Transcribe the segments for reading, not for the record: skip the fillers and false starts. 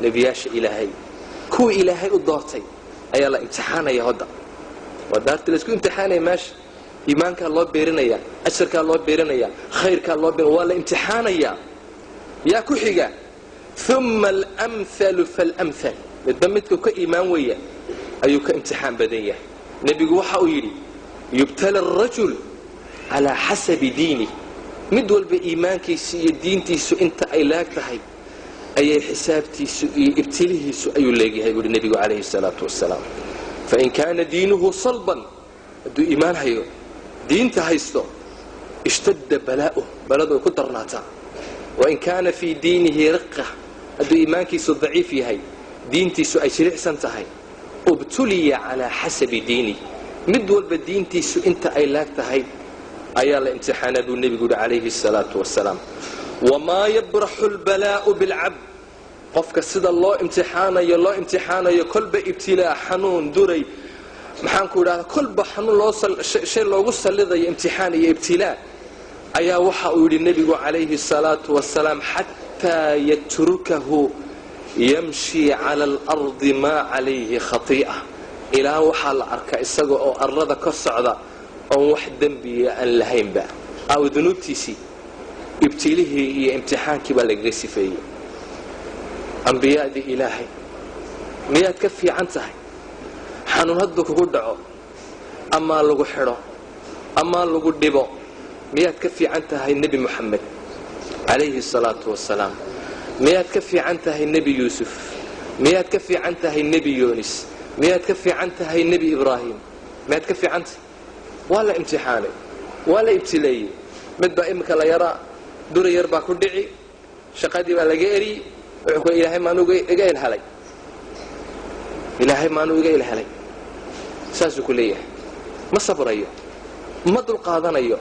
Nebiyaasha Ilaahay, kuwii Ilaahay u doortay ayaa la imtixaanaya. Hodda waa daartii laysku imtixaanaya. Meesha iimaankaa loo beerinaya, ajarkaa loo beerinaya, khayrkaa loo beerinaya, waa la imtixaanayaa. Yaa ku xiga? Uma almhalu falmhal. Midba midku ka iimaan weya ayuu ka imtixaan badan yahay. Nebigu waxa uu yidhi: yubtala arajul calaa xasabi diinih. Mid walba iimaankiisu iyo diintiisu inta ay laag tahay ayay xisaabtiisu iyo ibtilihiisu ayuu leegyahay, buuhi nebigu calayhi salaatu wasalaam. Fain kaana diinuhu salban, hadduu iimaan hayo, diinta haysto, ishtadda balaa'uh, baladu ay ku darnaataa. Wain kaana fii diinihi riqa, hadduu iimaankiisu daciif yahay, diintiisu ay jilicsan tahay, ubtuliya calaa xasabi diinih. Mid walba diintiisu inta ay laag tahay ayaa la imtixaanaa, buu nebigu yihi calayhi salaatu wasalaam. Wamaa yabraxu lbalaa'u bilcabd, qofka sida loo imtixaanayo, loo imtixaanayo, kolba ibtilaa, xanuun, duray, maxaanku idhahda, kolba xanuun loo shay loogu sallidayo, imtixaan iyo ibtilaa, ayaa waxa uu yidhi nebigu calayhi salaatu wasalaam: xataa yatrukahu yamshi cala alardi maa calayhi khatii'a. Ilaa waxaa la arkaa isaga oo arlada ka socda oon wax dembiya aan lahaynba. Aw dunuubtiisii ibtilihii iyo imtixaankii baa lagaga sifeeyey. Ambiyadii Ilaahay miyaad ka fiican tahay? Xanuun hadduu kugu dhaco, amaa lagu xidho, amaa lagu dhibo, miyaad ka fiican tahay Nebi Moxamed calayhi salaatu wasalaam? Miyaad ka fiican tahay Nebi Yuusuf? Miyaad ka fiican tahay Nebi Yuunis? Miyaad ka fiican tahay Nebi Ibraahim? Miyaad ka fiican tahay? Waa la imtixaanay, waa la ibtileeyey. Mid baa iminka la yaraa dura yar baa ku dhici, shaqadii baa laga eriyey. Wuxuu ku: "Ilaahay maanuu iga ilhelay? Ilaahay maanuu iga ilhelay?" Saasuu ku leeyahay. Ma sabrayo, ma dulqaadanayo.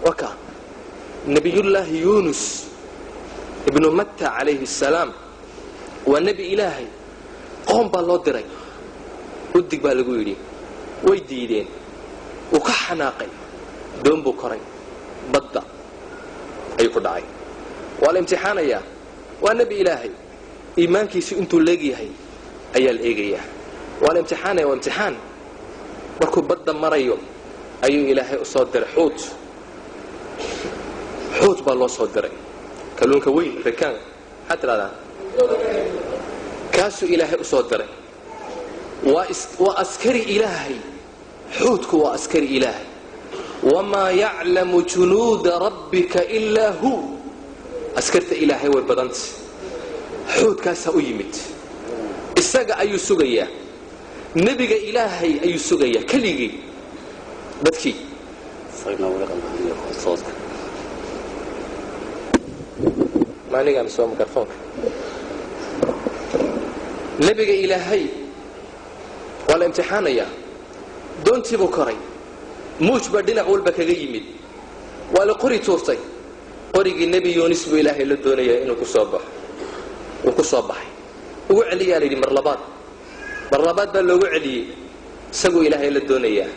Waa kaa Nebiyullaahi Yuunus ibnu Matta calayhi assalaam. Waa nebi Ilaahay. Qoom baa loo diray, udig baa lagu yidhi, way diideen. Wuu ka xanaaqay, doon buu koray, badda ayuu ku dhacay. Waa la imtixaanayaa. Waa nebi Ilaahay, iimaankiisu intuu leegyahay ayaa la eegayaa. Waa la imtixaanaya, waa imtixaan. Markuu badda marayo ayuu Ilaahay u soo diray xuut. Xuut baa loo soo diray, kalluunka weyn, rikaan maxaad tidhahdaa, kaasuu Ilaahay u soo diray. Waa askari Ilaahay. Xuutku waa askari Ilaahay. Wamaa yaclamu junuuda rabbika ilaa hu. Askarta Ilaahay way badanta. Xuutkaasaa u yimid, isaga ayuu sugayaa, nebiga Ilaahay ayuu sugayaa keligii dadkii. Soodka. Maanigaan soo mikrofoonka. Nebiga Ilaahay waa la imtixaanayaa. Doontii buu koray, muuj baa dhinac walba kaga yimid, waa la qori tuurtay. Qorigii Nebi Yuunis buu Ilaahay la doonayaa inuu ku soo baxo. Wuu ku soo baxay. Ugu celiyaa la yidhi mar labaad. Mar labaad baa loogu celiyey. Isaguu Ilaahay la doonayaa.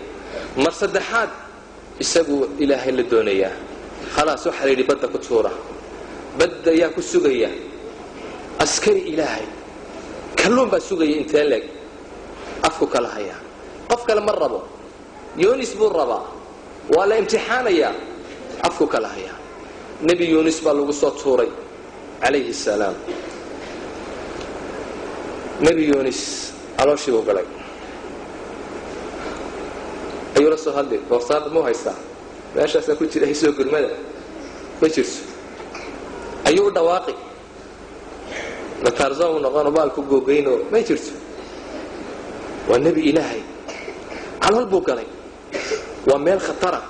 Mar saddexaad isaguu Ilaahay la doonayaa. Khalaas, waxaa la yidhi badda ku tuura. Badda yaa ku sugaya? Askari Ilaahay, kalluun baa sugaya. Intee leeg afku kala hayaa? Qof kale ma rabo, Yunis buu rabaa. Waa la imtixaanayaa, afku kala hayaa. Nebi Yunis baa lagu soo tuuray calayhi salaam. Nebi Yunis calooshii buu galay. Ayuu la soo hadli? Boorsaada mau haystaa? Meeshaasaa ku jira haysoo gurmada ma jirto. Ayuu u dhawaaqi? Matarzon noqono baalku googayno ma jirto. Waa nebi Ilaahay, calool buu galay, waa meel khatara.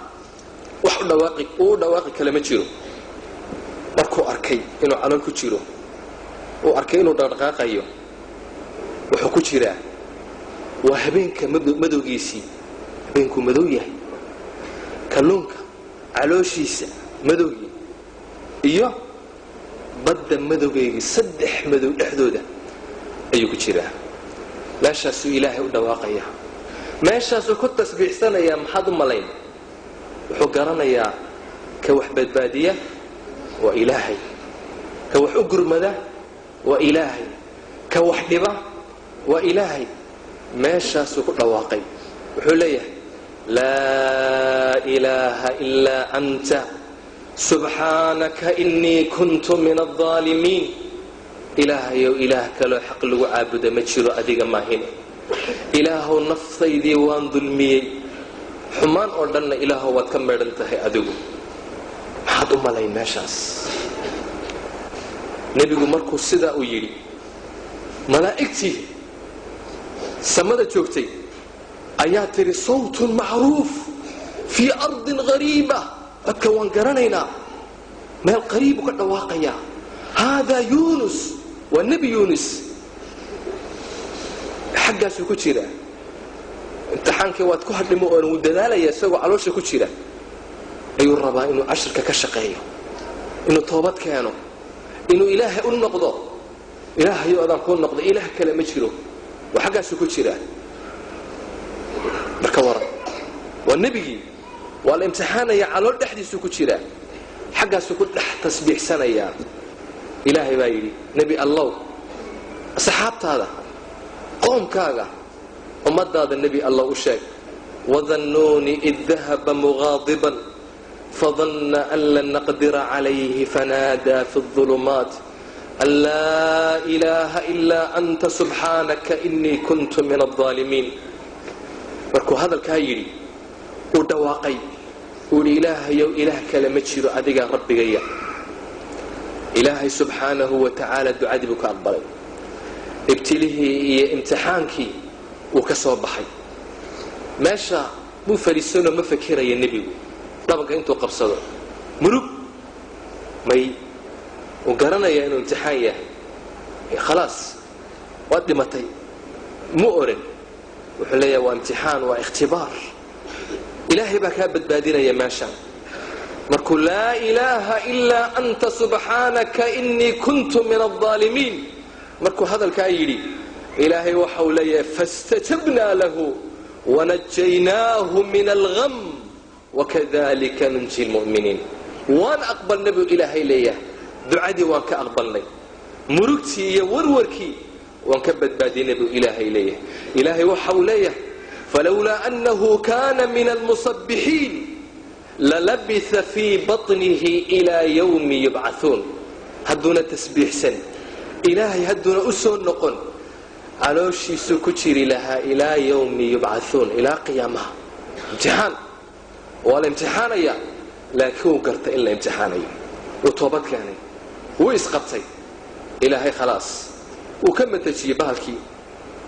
Wax u dhawaaqi, uu u dhawaaqi kale ma jiro. Markuu arkay inuu calool ku jiro, uu arkay inuu dhaqdhaqaaqayo, wuxuu ku jiraa waa habeenka madowgiisii. Habeenkuu madow yahay, kalluunka calooshiisa madowgii iyo badda madowgeygii, saddex madow dhexdooda ayuu ku jiraa. Meeshaasuu Ilaahay u dhawaaqayaa, meeshaasuu ku tasbiixsanayaa. Maxaad u malayn? Wuxuu garanayaa ka wax badbaadiya waa Ilaahay, ka wax u gurmada waa Ilaahay. Ka wax dhiba waa Ilaahay. Meeshaasuu ku dhawaaqay, wuxuu leeyahay: "Laa ilaaha ilaa anta, subxaanaka innii kuntu min aldaalimiin." Ilaahayow, ilaah kaloo xaq lagu caabuda ma jiro adiga maahine. Ilaahow, naftaydii waan dulmiyey, xumaan oo dhanna Ilaahow waad ka meedhan tahay adigu. Maxaad u malayn meeshaas nebigu markuu sidaa uu yidhi, malaa'igtii samada joogtay ayaa tidhi: "Sawtun macruuf fii ardin gariiba." Codka waan garanaynaa, meel qariibu ka dhawaaqayaa. "Haadaa Yuunus." Waa Nebi Yuunus, xaggaasuu ku jiraa. Imtixaankii waad ku hadhimo oon wuu dadaalaya, isagoo caloosha ku jira ayuu rabaa inuu cashirka ka shaqeeyo, inuu toobad keeno, inuu Ilaahay u noqdo. "Ilaahayo, adaan kuu noqdo, ilaah kale ma jiro." Waa xaggaasuu ku jiraa. Marka waran, waa nebigii, waa la imtixaanaya, calool dhexdiisuu ku jiraa, xaggaasuu ku dhex tasbiixsanayaa. Ilaahay baa yidhi: "Nebi Allow, asxaabtaada, qoomkaaga, ummadaada, Nebi Allow, u sheeg: wadannuuni id dahaba mugaadiban fadanna an lan naqdira calayhi fanaadaa fi الظulumaat an laa ilaaha ilaa anta, subxaanaka inii kuntu min aldaalimiin." Markuu hadalkaa yidhi, uu dhawaaqay, uu yidhi: "Ilaahayow, ilaah kale ma jiro, adigaa rabbigaya," Ilaahay subxaanahu wa tacaala ducadii buu ka aqbalay. Ibtilihii iyo imtixaankii wuu ka soo baxay. Meesha muu fadhiisanoo ma fakiraya nebigu dhabanka intuu qabsado murug may. Uu garanaya inuu imtixaan yahay. "Khalaas, waad dhimatay," mu oran. Wuxuu leeyahay: "Waa imtixaan, waa ikhtibaar, Ilaahay baa kaa badbaadinaya meeshaan." Markuu "laa ilaaha ilaa anta, subxaanaka inii kuntu min aldaalimiin" markuu hadalkaa yidhi, Ilaahay waxa uu leeyahay: "Fastajabnaa lahu wanajaynaahu min algham, wakadalika nunji lmu'miniin." Waan aqbalnay buu Ilaahay leeyahay, ducadii waan ka aqbalnay, murugtii iyo warwarkii waan ka badbaadinay buu Ilaahay leeyahay. Ilaahay waxa uu leeyahay: "Falowlaa annahu kana min almusabbixiin lalabitha fii baطnihi ilaa yawmi yubcauun." Hadduuna tasbiixsan, Ilaahay hadduuna u soo noqon, calooshiisuu ku jiri lahaa ilaa yawmi yubcauun, ilaa qiyaamaha. Imtixaan waa la imtixaanaya, laakiin wuu gartay in la imtixaanayo, wuu toobad keenay, wuu isqabtay. Ilaahay khalaas wuu ka matajiyey bahalkii,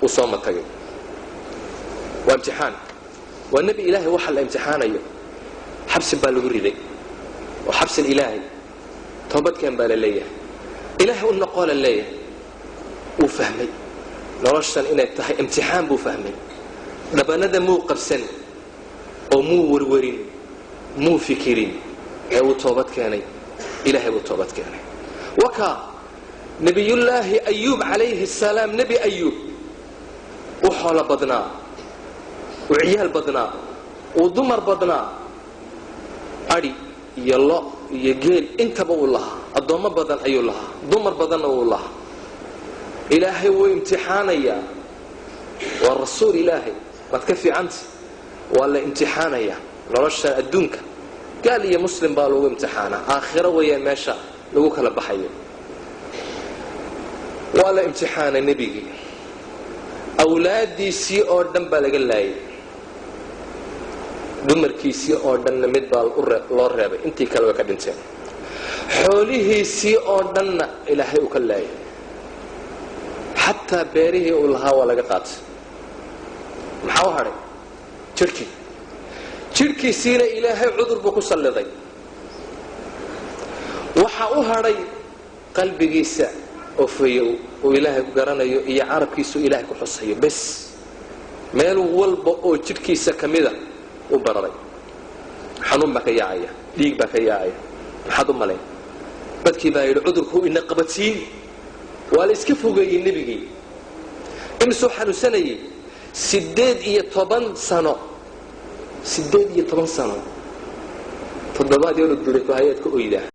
wuu soo matagay. Waa imtixaan, waa nebi Ilaahay waxa la imtixaanayo. Xabsi baa lagu riday oo xabsin Ilaahay, toobadkeen baa la leeyahay, Ilaahay u noqoo la leeyahay. Wuu fahmay noloshan inay tahay imtixaan buu fahmay. Dhabanada muu qabsan oo muu warwarin, muu fikirin, ee wuu toobad keenay, Ilaahay buu toobad keenay. Wakaa Nebiyullaahi Ayuub calayhi asalaam. Nebi Ayuub u xoolo badnaa, u ciyaal badnaa, uu dumar badnaa, adhi iyo lo iyo geel intaba uu lahaa, addoommo badan ayuu lahaa, dumar badanna wuu lahaa. Ilaahay wuu imtixaanayaa. Waa rasuul Ilaahay, waad ka fiicanta. Waa la imtixaanayaa nolosha adduunka, gaal iyo muslim baa lagu imtixaanaa. Aakhiro weeyaan meesha lagu kala baxayo. Waa la imtixaanay nebigii, awlaaddiisii oo dhan baa laga laayay, dumarkiisii oo dhanna mid baa loo reebay, intii kale way ka dhinteen. Xoolihiisii oo dhanna Ilaahay uu ka laayay, xataa beerihii uu lahaa waa laga qaatay. Maxaa u hadhay? Jidhkii. Jidhkiisiina Ilaahay cudur buu ku salliday. Waxa u hadhay qalbigiisa oo fayow uu Ilaahay ku garanayo iyo carabkiisu Ilaahay ku xusayo bes. Meel walba oo jidhkiisa ka mida u bararay, xanuun baa ka yaacaya, dhiig baa ka yaacaya. Maxaad u malayn? Dadkii baa yidhi: "Cudurkuu ina qabatiin." Waa la iska fogeeyey nebigii. Imisuu xanuunsanayay? 18 sano, 18 sano. Toddobaad yoo la duray ku hayaad ka oydaa.